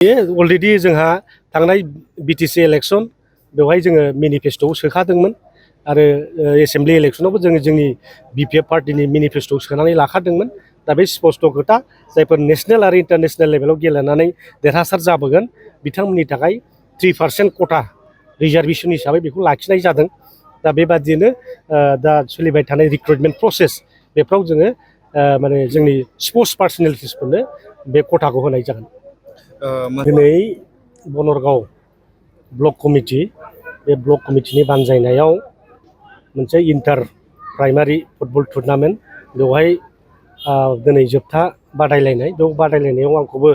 Already जोंहा थांनाय BTC election बेवहाय जोङो मेनिफेस्ट'आव सोखादोंमोन आरो एसेम्बलि इलेक्शनावबो जोंनि बिपिएफ पार्टिनि मेनिफेस्ट'आव सोनानै लाखादोंमोन। दा बे स्पष्ट खोथा जायफोर नेशनेल आरो इन्टारनेशनेल लेभेलाव गेलेनानै देरहासार जाबोगोन बिथांमोननि थाखाय 3% खथा रिजार्भेशन हिसाबै बेखौ लाखिनाय जादों। दा बेबादिनो दा सोलिबाय थानाय रिक्रुटमेन्ट प्रसेस बेफ्राव जोङो माने जोंनि स्पर्ट्स पार्सनेलिटिसफोरनो बे खथाखौ होनाय जागोन। दिनै बनरगाव ब्लक कमिटि बे ब्लक कमिटिनि बानजायनायाव मोनसे इन्टार प्राइमारि फुटबल टुर्नामेन्ट बेवहाय दिनै जोबथा बादायलायनाय बेयाव बादायलायनायाव आंखौबो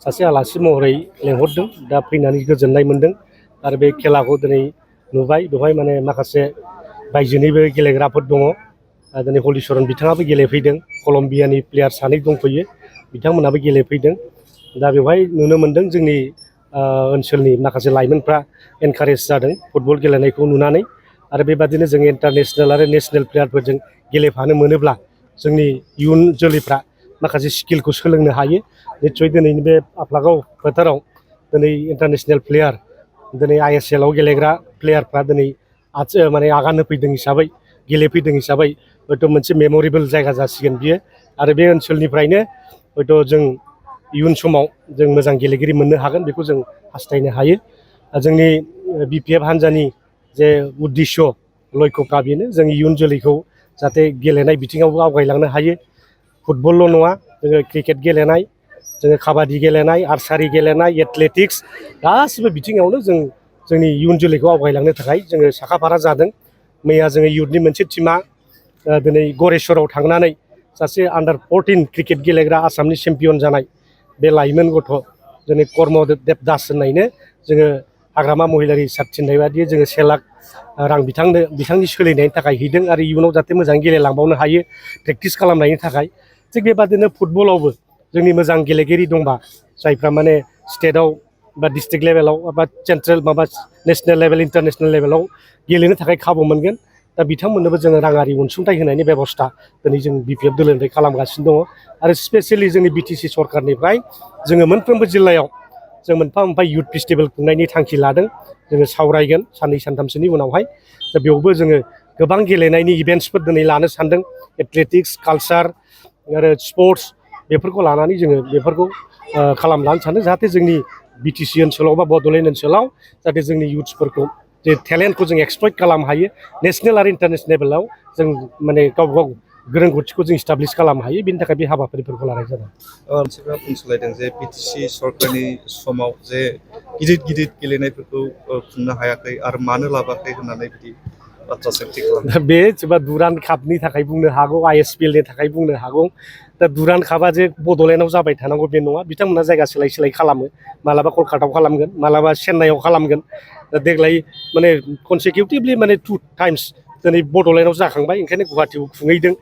सासे आलासि महरै लेंहरदों। दा फैनानै गोजोननाय मोनदों आरो बे खेलाखौ दिनै नुबाय। बेवहाय माने माखासे बायजोनिबो गेलेग्राफोर दङ। दिनै हलिचरन बिथाङाबो गेलेफैदों। कलम्बियानि प्लेयार सानै दंफैयो बिथांमोनाबो गेलेफैदों। दा बेवहाय नुनो मोनदों जोंनि ओनसोलनि माखासे लाइमोनफ्रा एनकारेज जादों फुटबल गेलेनायखौ नुनानै आरो बेबादिनो जों इन्टारनेशनेल आरो नेशनेल प्लेयारफोरजों गेलेफानो मोनोब्ला जोंनि इयुन जोलैफ्रा माखासे स्किलखौ सोलोंनो हायो। निस्सय दिनैनि बे आफलागाव फोथाराव दिनै इन्टारनेशनेल प्लेयार दिनै ISL आव गेलेग्रा प्लेयारफ्रा दिनै माने आगान होफैदों हिसाबै गेलेफैदों हिसाबै हयथ' मोनसे मेम'रेबल जायगा जासिगोन बियो आरो बे ओनसोलनिफ्रायनो हयथ' जों इयुन समाव जों मोजां गेलेगिरि मोननो हागोन बेखौ जों हास्थायनो हायो। जोंनि बिपिएफ हान्जानि जे उद्देश्य लयख'फ्रा बेनो जों इयुन जोलैखौ जाहाथे गेलेनाय बिथिङावबो आवगायलांनो हायो। फुटबलल' नङा जोङो क्रिकेट गेलेनाय जोङो काबादि गेलेनाय आर्सारि गेलेनाय एथलेटिक्स गासिबो बिथिङावनो जोंनि इयुन जोलैखौ आवगायलांनो थाखाय जोङो साखाफारा जादों। मैया जोङो इयुथनि मोनसे टिमा दिनै गरेस्वराव थांनानै सासे आन्डार 14 क्रिकेट गेलेग्रा आसामनि चेम्पियन जानाय बे लाइमोन गथ' दिनै कर्मदेब दास होननायनो जोङो हाग्रामा महिलारि हिसाब थिननाय बायदि जोङो 1 लाख रां बिथांनि सोलिनायनि थाखाय हैदों आरो इयुनाव जाहाथे मोजाङै गेलेलांबावनो हायो प्रेक्टिस खालामनायनि थाखाय। थिग बेबादिनो फुटबलावबो जोंनि मोजां गेलेगिरि दंबा जायफ्रा माने स्टेटआव बा डिस्ट्रिक्ट लेभेलाव बा सेन्ट्रेल माबा नेशनेल लेभेल इन्टारनेशनेल लेभेलाव गेलेनो थाखाय खाबु मोनगोन। दा बिथांमोननोबो जोङो राङारि अनसुंथाइ होनायनि बेबस्था दिनै जों बिपिएफ दोलोनिफ्राय खालामगासिनो दङ आरो स्पेसियेलि जोंनि बिटिसि सरकारनिफ्राय जोङो मोनफ्रोमबो जिल्लायाव जों मोनफा मोनफा इयुथ फेस्टिभेल खुंनायनि थांखि लादों। जोङो सावरायगोन साननै सानथामसोनि उनावहाय। दा बेयावबो जोङो गोबां गेलेनायनि इभेन्ट्सफोर दिनै लानो सानदों एथलेटिक्स कालचार आरो स्पर्ट्स बेफोरखौ लानानै जोङो बेफोरखौ खालामलांनो सानदों जाहाथे जोंनि बिटिसि ओनसोलाव बा बड'लेण्ड ओनसोलाव जाहाथे जोंनि इयुथ्सफोरखौ जे टेलेन्टखौ जों एक्सप्लइट खालामनो हायो नेशनेल आरो इन्टारनेशनेल लेभेलाव जों माने गाव रोंगौथिखौ जों इस्टाब्लिश खालामनो हायो बेनि थाखाय बे हाबाफारिफोरखौ लानाय जादों। मानसिफ्रा बुंसोलायदों जे बिटिसि सरकारनि समाव जे गिदिर गेलेनायफोरखौ खुंनो हायाखै आरो मानो लाबाखै होननानै बिदि बाथ्रा सोंथि खालामदों। बे सोरबा दुरान्ड कापनि थाखाय बुंनो हागौ ISPL नि थाखाय बुंनो हागौ। दा दुरान्ड कापआ जे बड'लेण्डआव जाबाय थानांगौ बे नङा। बिथांमोना जायगा सोलाय खालामो मालाबा कलकातायाव खालामगोन मालाबा चेन्नाइआव खालामगोन। दा देग्लाय माने कनसिकिउटिभलि माने 2 टाइम्स दिनै बड'लेण्डआव जाखांबाय ओंखायनो गुवाहाटियाव खुंहैदों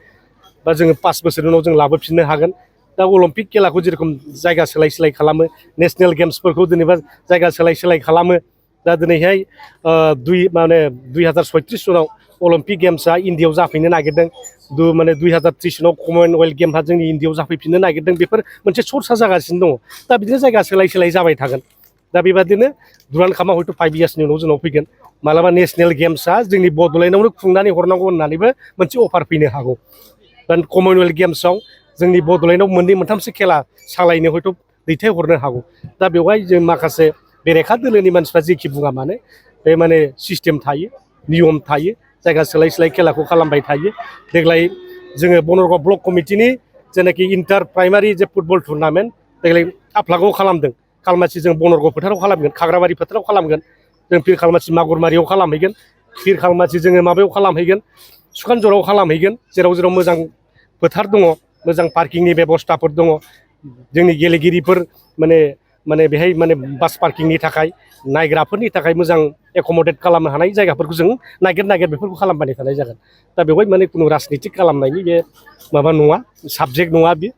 बा जोङो 5 बोसोरनि उनाव जों लाबोफिननो हागोन। दा अलिम्पिक खेलाखौ जेरेखम जायगा सोलाय खालामो नेशनेल गेम्सफोरखौ जेनेबा जायगा सोलाय खालामो। दा दिनैहाय 2036 सनाव अलिम्पिक गेम्सआ इन्डियाआव जाफैनो नागिरदों। माने 2030 सनाव कमनवेल्थ गेम्सआ जोंनि इन्डियाआव जाफैफिननो नागिरदों। बेफोर मोनसे सर्सा जागासिनो दङ। दा बिदिनो जायगा सोलाय जाबाय थागोन। दा बेबादिनो दुरान्ड कापआ हयथ' 5 इयार्सनि उनाव जोंनाव फैगोन। मालाबा नेशनेल गेम्सआ जोंनि बड'लेण्डआवनो खुंनानै हरनांगौ होननानैबो मोनसे अफार फैनो हागौ। दा कमनवेल्थ गेम्सआव जोंनि बड'लेण्डआव 2 मोनथामसो खेला सालायनो हयथ' दैथायहरनो हागौ। दा बेवहाय जों माखासे बेरेखा दोलोनि मानसिफ्रा जेखि बुङा मानो बे माने सिस्टेम थायो नियम थायो जायगा सोलाय खेलाखौ खालामबाय थायो। देग्लाय जोङो बनरगाव ब्लक कमिटिनि जेनाखि इन्टार प्राइमारि जे फुटबल टुर्नामेन्ट देग्लाय आफलागाव खालामदों। खालमासि जों बनरगाव फोथाराव खालामगोन खाग्राबारि फोथाराव खालामगोन। जों फिर खालमासि मागुरमारियाव खालामहैगोन। फिर खालमासि जोङो माबायाव खालामहैगोन सुखानजराव खालामहैगोन। जेराव मोजां फोथार दङ मोजां पार्किंनि बेबस्थाफोर दङ। जोंनि गेलेगिरिफोर माने बेहाय माने बास पार्किंनि थाखाय नायग्राफोरनि थाखाय मोजां एकमडेट खालामनो हानाय जायगाफोरखौ जों नागिर बेफोरखौ खालामबाय थानाय जागोन। दा बेवहाय माने खुनु राजनितिक खालामनायनि बे माबा नङा साबजेक्ट नङा बे।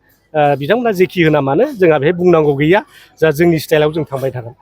बिथांमोना जेखि होना मानो जोंहा बेहाय बुंनांगौ गैया। जा जोंनि स्टाइलाव जों थांबाय थागोन।